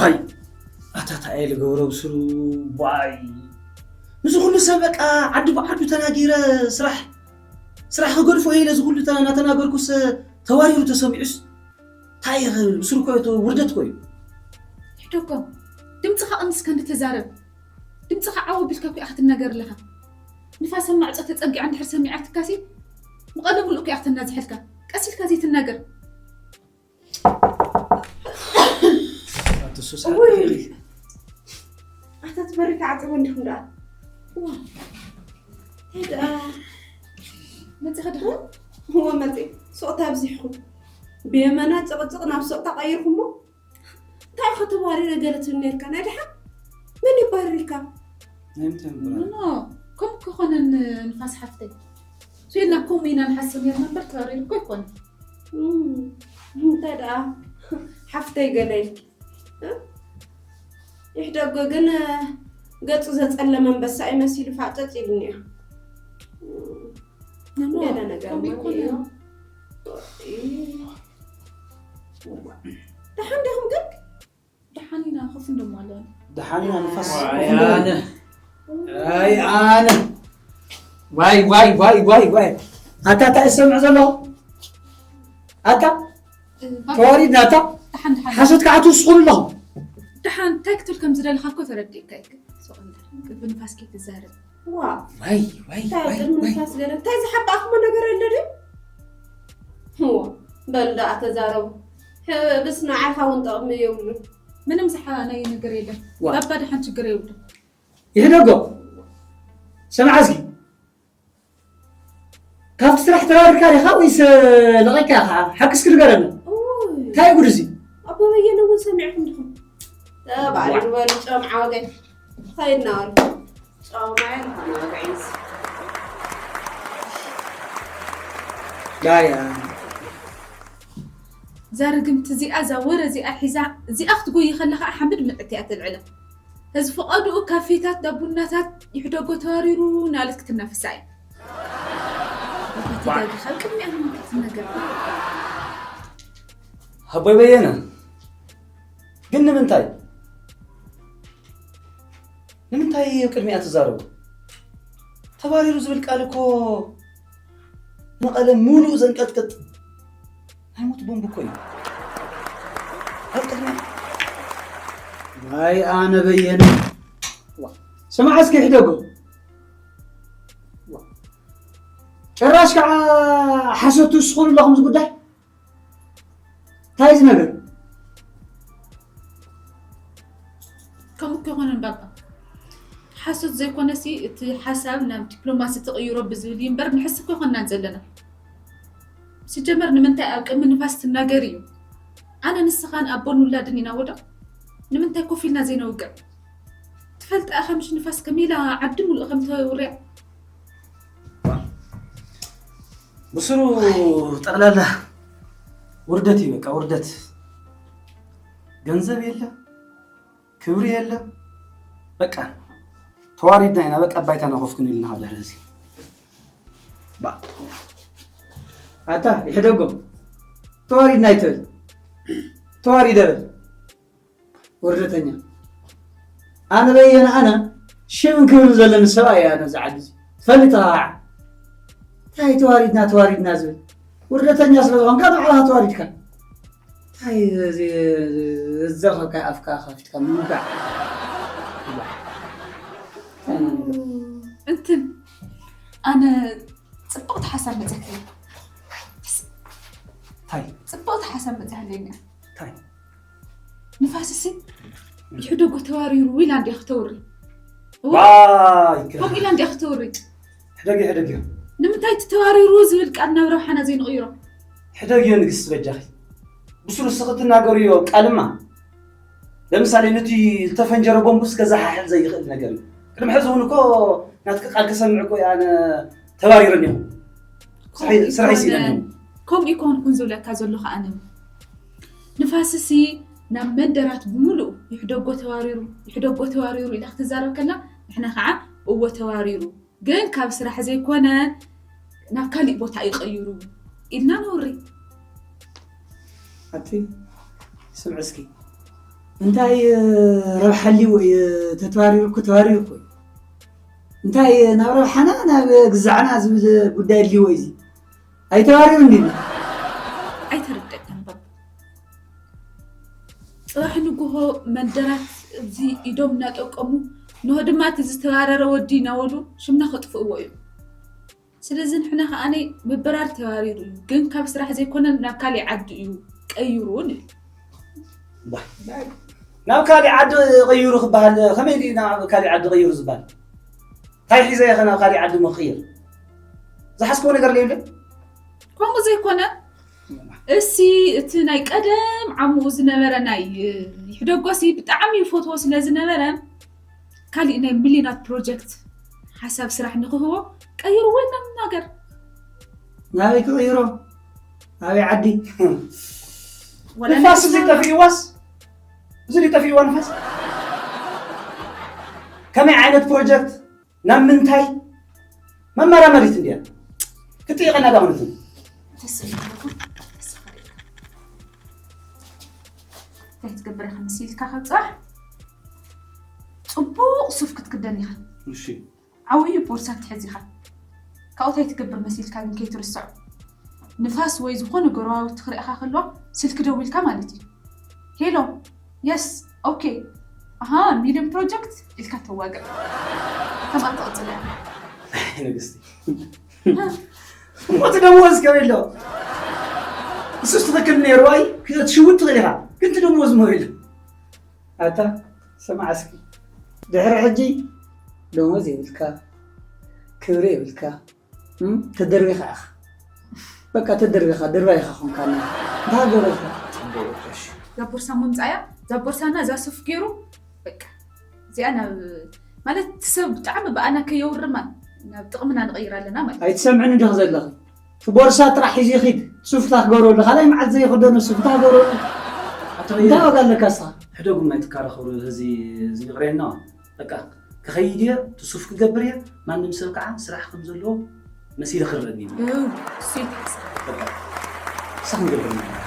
ኣይ ኣታታ እየ ልገብሮ ብስሩ። ዋይ፣ ምስዚ ኩሉ ሰብ በቃ ዓዲ ብዓዱ ተናጊረ ስራሕ ስራሕ ክገድፎ ኢለ እዚ ኩሉ እናተናገርኩስ ተዋሪሩ ተሰሚዑስ እንታይ እየ ክብል? ብስሩ እኮ እዩ፣ ውርደት እኮ እዩ። ሕደጎ፣ ድምፅኻ ቀንስካ እንድተዛረብ፣ ድምፅኻ ዓው ኣቢልካ እኮ ኢኻ ክትናገር ኣለኻ። ንፋስ ኣብ ማዕፆ ተፀጊዓ እንድሕር ሰሚዓትካሲ፣ መቐለ ሙሉእ እኮ ኢኻ ተናዝሐልካ። ቀስ ኢልካ ዘይትናገር። ኣቲ ሱስ ሓቂ። ኣታ ትበሪ ተዓፅቦ እንዲኹም ደኣ። እንታይ ደኣ? መፂኻ ዲኻ? እዎ መፂ። ሱቕታ ኣብዚሕኹም። ብየመና ጭቕጭቕ ናብ ሱቕታ ቀይርኩሞ። እንታይ ኢኻ ተባሪረ ገለ ትብል ነርካ? ናይ ደሓን መን የባርርካ? ናይ ምንታይ ምባል? ኖ፣ ከምኡ ክኾነን ንፋስ ሓፍተይ። ስኢልና ከምኡ ኢና ንሓስብ ነርና እምበር ተባሪሩ እኮ ኣይኮነን። እም፣ እንታይ ደኣ ሓፍተይ ገለ ኢልኪ? እ? ይሕደጎ ግን ገፁ ዘፀለመ ኣንበሳ እዩ መሲሉ ፋጨጭ ኢሉ እኒኦ። ኖ፣ ገለ ነገር ከምኡ ማለት ኣይኮነን። እዩ። ደሓን ዲኹም ግን? ደሓን ኢና፣ ኮፍ እንዶ ማለት። ደሓን ኢና ንፋስ ኣይ ኣነ። ኣይ ኣነ። ዋይ ዋይ ዋይ ዋይ ዋይ። ኣታ እንታይ እሰምዕ ዘለኹ? ኣታ ተዋሪድና ኣታ። ደሓን፣ ደሓን። ሓሶት ከዓ ትውስኹሉ ኣለኹም። ደሓን፣ እንታይ ክትብል ከም ዝደለኻ እኮ ተረዲእካ እዩ። ሱቕ እንዳ፣ ቅድሚ ንፋስ ከይትዛረብ። ዋው፣ ዋይ ዋይ እንታይ ዋይ ቅድሚ ዋይ። ንፋስ ገለ እንታይ ዝሓባእኽሞ ነገር ኣሎ ድዩ? እዎ፣ በል ደኣ ተዛረቡ። ሕብስ ንዓኻ እውን ጠቕሚ የብሉን። ምንም ዝሓባእናዮ ነገር የለን። ዋ። ባባ ደሓን ችግር የብሉን። ይሕደጎ፣ ስምዓ እስኪ፣ ካብቲ ስራሕ ተራርካ ዲኻ ወይስ ለቒካ ኢኻ? ሓቂ እስኪ ንገረኒ። እውይ፣ እንታይ እዩ ጉድ እዚ? ኣቦ በየነ እውን ሰሚዕኩም ዲኹም? ተባዕሉ ዝበሉ ጨምዓ ወገን ኸይድና በሉ። ጨምዓ ዝኾነ ወገን እዚ። ዳያ እዛ ርግምቲ እዚኣ እዛ ወረ እዚኣ ሒዛ እዚኣ ክትጎይ ከላ ከዓ ሓምድ ምዕት እያ ተልዕላ። እዚ ፈቐድኡ ካፌታት ዳቡናታት ይሕደጎ ተዋሪሩ ናለት ክትናፍሳ እያ። ኣባቲ ዳጊ ካብ ቅድሚኣ ንምንታይ ትናገር? ኣቦይ በየነ ግን ንምንታይ ንምንታይ ኣብ ቅድሚኣ ትዛረቡ? ተባሪሩ ዝብል ቃል እኮ መቐለ ሙሉእ ዘንቀጥቅጥ ናይ ሞት ቦምብ እኮ እዩ። ኣብ ቅድሚያ ናይ ኣነ በየነ። ዋ፣ ስማዕ እስኪ ሕደጎ። ዋ፣ ጭራሽ ከዓ ሓሶት ትውስኹሉ ኣለኹም እዚ ጉዳይ። እንታይ እዚ ነገር? ከምኡ እኮ ይኮነን ባባ። ሓሶት ዘይኮነሲ እቲ ሓሳብ ናብ ዲፕሎማሲ ትቕይሮ ብዝብል እዩ እምበር ንሕስ እኮ ይኮንናን ዘለና። ሲጀመር ንምንታይ ኣብ ቅድሚ ንፋስ ትናገር እዩ? ኣነ ንስኻን ኣቦን ውላድን ኢና ወዶ። ንምንታይ ኮፍ ኢልና ዘይነውግዕ? ትፈልጣ ኢኻ ምሽ ንፋስ ከመይ ኢላ ዓዲ ሙሉእ ከም ተውርያ? ብስሩ ጠቕላላ ውርደት እዩ፣ በቃ ውርደት። ገንዘብ የለ፣ ክብሪ የለ። በቃ ተዋሪድና ኢና፣ በቃ ባይታና ኮፍ ክንብል ኢና ካብ ድሕሪ እዚ። ባ- ኣታ ይሕደጎ፣ ተዋሪድና ኣይትበል፣ ተዋሪደ በል። ወርደተኛ። ኣነ በየነ ኣነ ሽምን ክብርን ዘለኒ ሰብኣይ እየ ኣነ ኣብዚ ዓዲ እዚ። ትፈልጥ ኢኻ ከዓ። እንታይ ተዋሪድና ተዋሪድና ዝብል? ውርደተኛ ስለ ዝኾንካ ንባዕልኻ ተዋሪድካ። እንታይ እዚ ዘዘርኸብካ ኣፍካ ከፊትካ ምውጋዕ? እንታይ ዓይነት ነገር? እንትን ኣነ ፅብቕቲ ሓሳብ መፅኣትለይ። እንታይ? ፅብቕቲ ሓሳብ መፅኣትለይ እኒኣ። እንታይ? ንፋስሲ ይሕደጎ ተዋሪሩ ኢላ እንዲያ ክተውሪ። እወ፣ ዋይ፣ ከምኡ ኢላ እንዲያ ክተውሪ። ሕደግዮ፣ ሕደግዮ። ንምንታይ እቲ ተዋሪሩ ዝብል ቃል ናብ ረብሓና ዘይንቕይሮ? ሕደግዮ ንግስቲ በጃኺ። ብስሩ እስኺ ትናገርዮ ቃልማ፣ ለምሳሌ ነቲ ዝተፈንጀረ ቦምቡስ ከዘሓሕል ዘይኽእል ነገር እዩ። ቅድሚ ሕዚ እውን እኮ ናትኪ ቃል ክሰምዕ እኮ ኣነ ተባሪረ እኒኹ። ስራሐይ፣ ስራሐይ ስኢነ እኒኹ። ከምኡ ይኮንኩን ዝብለካ ዘለኹ ኣነ። ንፋስሲ ናብ መንደራት ብምሉኡ ይሕደጎ ተዋሪሩ፣ ይሕደጎ ተዋሪሩ ኢላ ክትዛረብ ከላ፣ ንሕና ከዓ እወ ተዋሪሩ፣ ግን ካብ ስራሕ ዘይኮነ ናብ ካሊእ ቦታ ይቐይሩ ኢልና ነውሪ። ኣቲ ስምዒ እስኪ፣ እንታይ ረብሓ ኣልዎ እዩ? ተተባሪሩ እኮ ተባሪሩ እኮ እዩ። እንታይ ናብ ረብሓና ናብ ግዛዕና ዝብል ጉዳይ ኣልዎ እዩ? ኣይተባሪሩ እንዲ ኣይተረደእካን ባባ። ፅባሕ ንግሆ መንደራት እዚ ኢዶም እናጠቀሙ ንሆ ድማ እቲ ዝተባረረ ወዲ እናበሉ ሽምና ከጥፍእዎ እዮም። ስለዚ ንሕና ከዓኒ ምብራር ተባሪሩ እዩ፣ ግን ካብ ስራሕ ዘይኮነ ናብ ካሊእ ዓዲ እዩ ቀይሩ ንብል። ናብ ካሊእ ዓዲ ቀይሩ ክበሃል ከመይ ድዩ ናብ ካሊእ ዓዲ ቀይሩ ዝበሃል? እንታይ ሒዘ ኢኸ ናብ ካሊእ ዓዲ ሞ ክቕይር? ዝሓዝክዎ ነገር ዶ የብለይ? ከምኡ ዘይኮነ እሲ እቲ ናይ ቀደም ዓምኡ ዝነበረ ናይ ይሕደጎሲ ብጣዕሚ ይፈትዎ ስለ ዝነበረ ካሊእ ናይ ሚሊዮናት ፕሮጀክት ሓሳብ ስራሕ ንክህቦ ቀይርዎ ኢና ንናገር። ናበይ ክቕይሮ? ኣበይ ዓዲ? ወላ ንፋስ እዚ ጠፊእዋስ እዚ ጠፊእዋ ንፋስ ከመይ ዓይነት ፕሮጀክት ናብ ምንታይ መመራመሪት እንድያ ክትጠይቀና ዳ ኩነትን እንታይ ትገብር ኢኻ መሲልካ ካብ ፅባሕ ፅቡቕ ሱፍ ክትክደን ኢኻ። እሺ ዓብዪ ቦርሳ ክትሕዝ ኢኻ። ካብኡ እንታይ ትገብር መሲልካ ግን ከይትርስዖ። ንፋስ ወይ ዝኾነ ጎረባብቲ ክርእኻ ከለዋ ስልኪ ደዊልካ ማለት እዩ። ሄሎ፣ የስ፣ ኦኬ፣ ኣሃ፣ ሚሊዮን ፕሮጀክት ኢልካ ተዋግዕ። ከምኣ ትቕፅል እያ። ንግስቲ እሞ እቲ ደሞዝ ከመይ ኣሎ? እሱስ ትኽክል ነይሩ። ኣይ ክትሽውድ ትኽእል ኢኻ፣ ግን እቲ ደሞዝ እሞ ኣሎ። ኣታ ስማዕ እስኪ፣ ድሕሪ ሕጂ ደሞዝ የብልካ፣ ክብሪ የብልካ፣ እም፣ ተደርቢኻ ኢኻ። በቃ ተደርቢኻ፣ ድርባይ ኢኻ ኾንካና። እንታይ ገበርካ? እዛ ቦርሳ ምምፃእያ፣ እዛ ቦርሳና እዛ ሱፍ ገይሩ በቃ እዚኣ ናብ ማለት እቲ ሰብ ብጣዕሚ ብኣና ከየውርማ ናብ ጥቕምና ንቐይር ኣለና ማለት እዩ። ኣይትሰምዕኒ ዲኺ ዘለኺ? እቲ ቦርሳ ጥራሕ ሒዙ ይኺድ። ሱፍታ ክገብረሉ፣ ካልኣይ መዓልቲ ዘይኽደኖ ሱፍታ ክገብረሉ። እንታይ ዋጋ ኣለካ እስኻ? ሕደጉም ኣይትከራኸሩ፣ እዚ እዚ ይቕረየና። በቃ ክኸይድ እየ፣ እቲ ሱፍ ክገብር እየ፣ ማንም ሰብ ከዓ ስራሕ ከም ዘለዎ መሲሉ ክረኒ እዩ። እው፣ እሱ ይትሕሳ። በቃ እሳ ክንገብር ኢና።